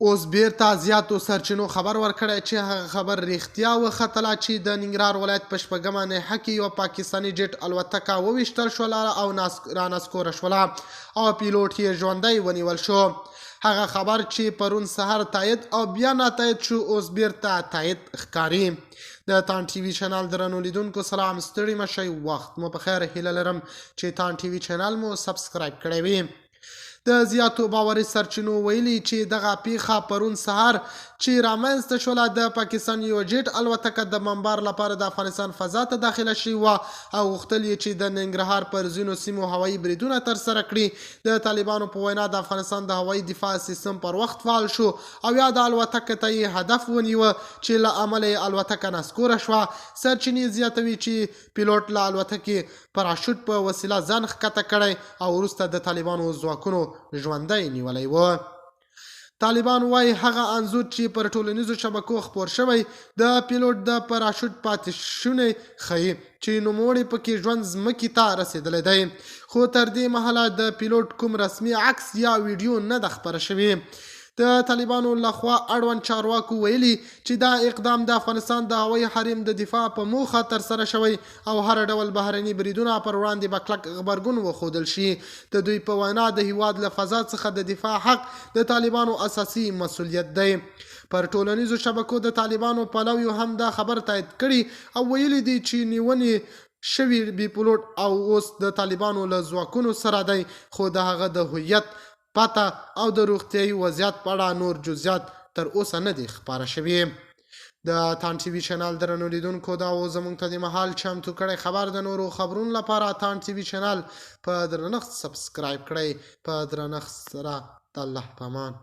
اوس بیرته زیاتو سرچینو خبر ورکړی چې هغه خبر ریښتیا وختله چې د ننګرهار ولایت په شپږمه ناحیه کې یوه پاکستاني جیټ الوتکه وویشتل شوله او رانسکوره شوله او پیلوټ یې ژوندی ونیول شو. هغه خبر چې پرون سهار تایید او بیا ناتایید شو، اوس بیرته تایید ښکاري. د تان ټي وي چینل درنو لیدونکو سلام، ستړي مه شئ، وخت مو په خیر. هیله لرم چې تان ټي وي چینل مو سبسکرایب کړی وي. د زیاتو باوري سرچینو ویلي چې دغه پیښه پرون سهار چې رامنځته شوله، د پاکستان یوه جیټ الوتکه د بمبار لپاره د افغانستان فضا ته داخله شوې وه او غوښتل یې چې د ننګرهار پر ځینو سیمو هوایي بریدونه ترسره کړي. د طالبانو په وینا د افغانستان د هوایي دفاع سیستم پر وخت فعال شو او یاده الوتکه ته یې هدف ونیوه چې له امله یې الوتکه نسکوره شوه. سرچینې زیاتوي چې پیلوټ له الوتکې پراشوټ په وسیله ځان ښکته کړی او وروسته د طالبانو ځواکونو ژوندی نیولی و. طالبان وایي هغه انځور چې پر ټولنیزو شبکو خپور شوی د پیلوټ د پراشوټ پاتې شونی ښیي چې نوموړی پکې ژوند ځمکې ته رسېدلی دی، خو تر دې مهاله د پیلوټ کوم رسمي عکس یا ویډیو نه ده خپره شوې. د طالبانو لخوا اړوند چارواکو ویلي چې دا اقدام د افغانستان د هوایي حریم د دفاع په موخه ترسره شوی او هر ډول بهرني بریدونه پر وړاندې به کلک غبرګون وښودل شي. د دوی په وینا د هیواد له فضا څخه د دفاع حق د طالبانو اساسي مسولیت دی. پر ټولنیزو شبکو د طالبانو پلویو هم دا خبر تایید کړی او ویلي دي چې نیونې شوی بې پیلوټ او اوس د طالبانو له ځواکونو سره دی، خو د هغه د هویت، پته او د روغتیایي وضعیت په اړه نور جزئیات تر اوسه نه دي خپاره شوي. د تان ټي وي چینل درنو لیدونکو، دا و زموږ ته د مهال چمتو کړی خبر. د نورو خبرونو لپاره تان ټي وي چینل په درنښت سبسکرایب کړئ. په درنښت سره د الله په امان.